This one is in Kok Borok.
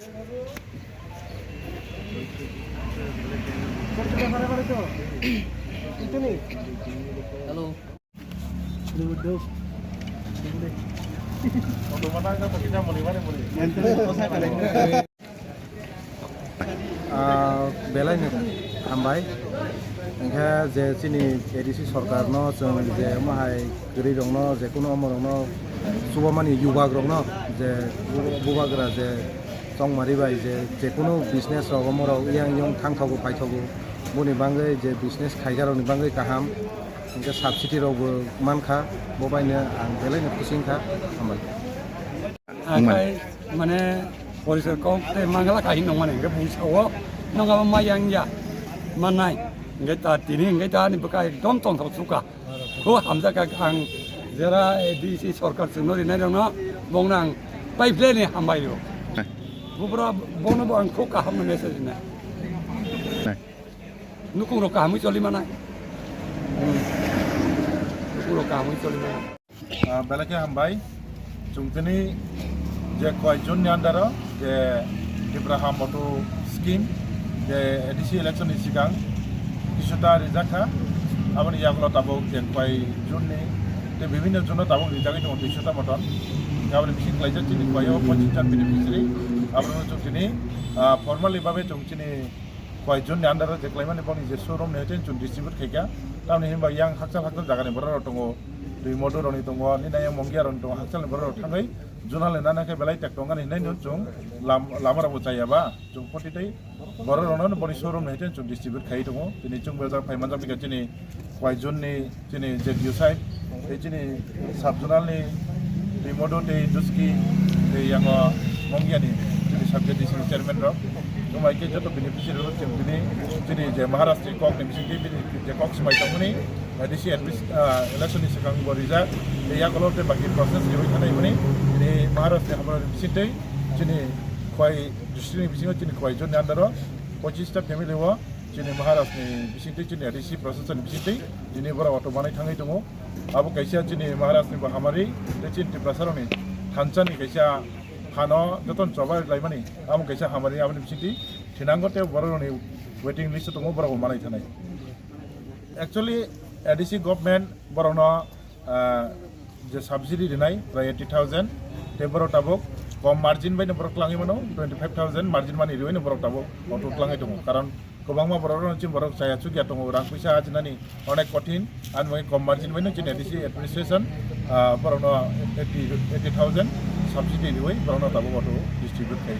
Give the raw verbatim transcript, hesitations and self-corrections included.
Hello. Ah, belai ni hambai. Hingkhe je chini A D C sorkar no chwng je omo hai kwrwi rok no, je kuno omo rok no chubamani yubak rok no, je bu-, bubagra je chongmari bai je, je kuno business rok omo rok yang yang thangthogo paithogo, boni bagwi je business khaika rok ni bagwi kaham, hingkhe subsidy rok bo mankha, bo bai no ang belai no khusi wngkha, hambai. Akai mane porisor kok tei mangala kahi nongmani hingke bung sao nongma ma yang ya manai hingke ta tini hingke ta ni bwkha ekdom tongthok suka ko hamjak ang jera A D C sorkar chwngno rinai rokno bongno ang pipeline ni hambai o bubra bono bo ang kok kaham no message rinai nukung rok kahamwi choli manai nukung rok kahamwi choli manai. Ah, belai khe hambai. Chwng tini je koi June ni under o je Tipra Ham Auto Scheme je A D C election ni sikang tisota rijak kha. Aboni yagulo tabuk je koi June ni tei bibhinno June o tabuk rijagwi tongo tisota moton. Aboni bising klaijak chini koi o pochisjon beneficiary. Abono chwng tini, ah, formally babe chwng chini koi June ni under o je klaimani boni je showroom ni hoite chwng distribute khaikha. Tamni hinba yang hakchal hakchal jaga ni borok rok tongo. Twi modu rok ni tongo, nini yang Mongia rok ni tongo, hakchal ni borok rok thangwi zonal ni nana khe belai tek tongani hinai no chwng lam-, lama rok bo chaya ba chwng poti tei borok rok no boni showroom ni hoite chwng distribute khai tongo. Tini chwng bo jak phai manjak bikha chini koi June ni chini je D O side tei chini sub zonal ni twi modu tei Duski tei yango Mongia ni chini sub J D C ni chairman rok. Tumai khe joto beneficiary rok chwng tini chini je Maharaj ni kok ni bising twi bini je kok swmai tongmani, A D C admis-, ah, election ni swkang bo rijak, tei yakolog tei baki process riwi thanai hwnwi, tini Maharaj ni hamrani bisingtwi chini Khwai district ni bisingo chini Khwai zone ni under o pochissta family o chini Maharaj ni bisingtwi chini A D C process ni bisingtwi tini borok auto manai thangwi tongo. Abo kaisa chini Maharaj ni bo hamari tei chini Tiprasa rok ni thansa ni kaisa phano jotono choba laimani amo kaisa hamari aboni bisingtwi thinango tei borok rok ni waiting list o tongo borok bo manai thanai. Actually, A D C government borokno, ah, je subsidy rinai prai eighty thousand, tei borok tabuk kom margin bai no borok twlangwi mano, twenty five thousand margin mani riwi no borok tabuk auto twlangwi tongo. Karon kwbangma borok rok chini borok chaya chukya tongo, rang puisa ajinani onek kothin, ani bagwi kom margin bai no chini A D C administration, ah, borokno eighty, eighty thousand subsidy riwi borokno tabuk auto distribute khai.